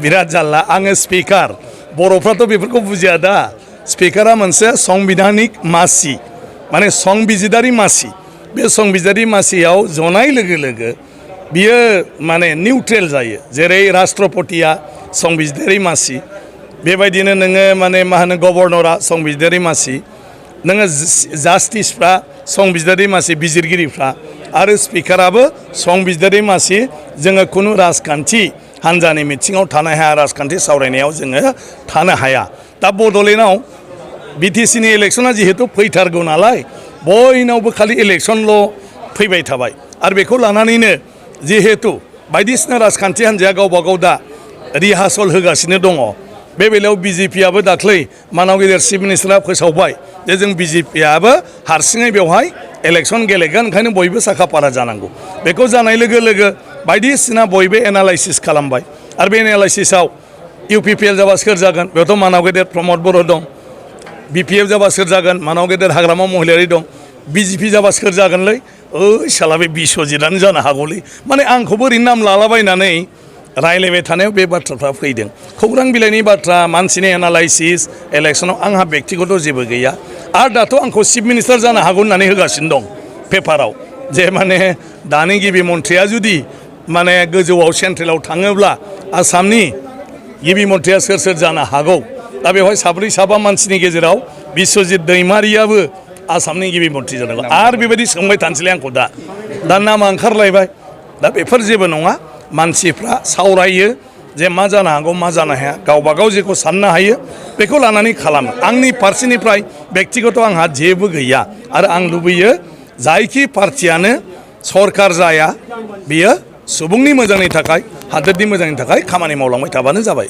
बिराद जाल्ला आङो स्पिकार बर'फ्राथ' बेफोरखौ बुजिया दा स्पिकारा मोनसे संबिधानिक मासि माने संबिजिदारि मासि बे संबिजिदारि मासियाव जनाय लोगो लोगो बियो माने निउट्रेल जायो जेरै राष्ट्रपतिया संबिजिदारि मासि बेबायदिनो नोङो माने मा होनो गभर्नरा संबिजिदारि मासि नोङो जास्टिसफ्रा संबिजिदारि मासि बिजिरगिरिफ्रा आरो स्पिकाराबो संबिजिदारि मासि जोङो खुनु राजखान्थि हान्जानि मिथिङाव थानो हाया राजखान्थि सावरायनायाव जोङो थानो हाया दा बड'लेण्डआव बिटिसिनि इलेक्शना जिहेतु फैथारगौ नालाय बयनावबो खालि इलेक्शनल' फैबाय थाबाय आरो बेखौ लानानैनो जिहेतु बायदिसिना राजखान्थि हान्जाया गावबा गाव दा रिहार्सल होगासिनो दङ बे बेलायाव बिजेपिआबो दाख्लै मानाव गेदेर चिफ मिनिस्टारा फोसावबाय जे जों बिजेपिआबो हारसिङै बेवहाय इलेक्शन गेलेगोन ओंखायनो बयबो साखा फारा जानांगौ बेखौ जानाय लोगो लोगो बायदिसिना बयबो एनालाइसिस खालामबाय आरो बे एनालाइसिसआव इउपिपिएल जाबा सोर जागोन बेयावथ' मानाव गेदेर प्रमद बर' दं बिपिएफ जाबा सोर जागोन मानाव गेदेर हाग्रामा महिलारि दं बिजेपि जाबा सोर जागोनलै ओइ साला बे बिस्वजितआनो जानो हागौलै माने आंखौबो ओरैनो नाम लालाबायनानै रायलायबाय थानायाव बे बाथ्राफ्रा फैदों खौरां बिलाइनि बाथ्रा मानसिनि एनालाइसिस इलेक्शनाव आंहा बेक्तिगत जेबो गैया आरो दाथ' आंखौ चिफ मिनिस्टार जानो हागौ होननानै होगासिनो दं पेपाराव जे माने दानि गिबि मन्थ्रिया जुदि माने गोजौआव सेन्ट्रेलाव थाङोब्ला आसामनि गिबि मन्थ्रिया सोर सोर जानो हागौ दा बेवहाय साब्रै साबा मानसिनि गेजेराव बिस्वजित दैमारियाबो आसामनि गिबि मन्थ्रि जानांगौ आरो बेबायदि सोंबाय थानोसैलाय आंखौ दा नामा ओंखारलायबाय दा बेफोर जेबो नङा मानसिफ्रा सावरायो जे मा जानो हागौ मा जानो हाया गावबा गाव जेखौ साननो हायो बेखौ लानानै खालामो आंनि फारसेनिफ्राय बेक्तिगत आंहा जेबो गैया आरो आं लुबैयो जायखि पार्टियानो सरकार जाया बियो सुबुंनि मोजांनि थाखाय हादोरनि मोजांनि थाखाय खामानि मावलांबाय थाबानो जाबाय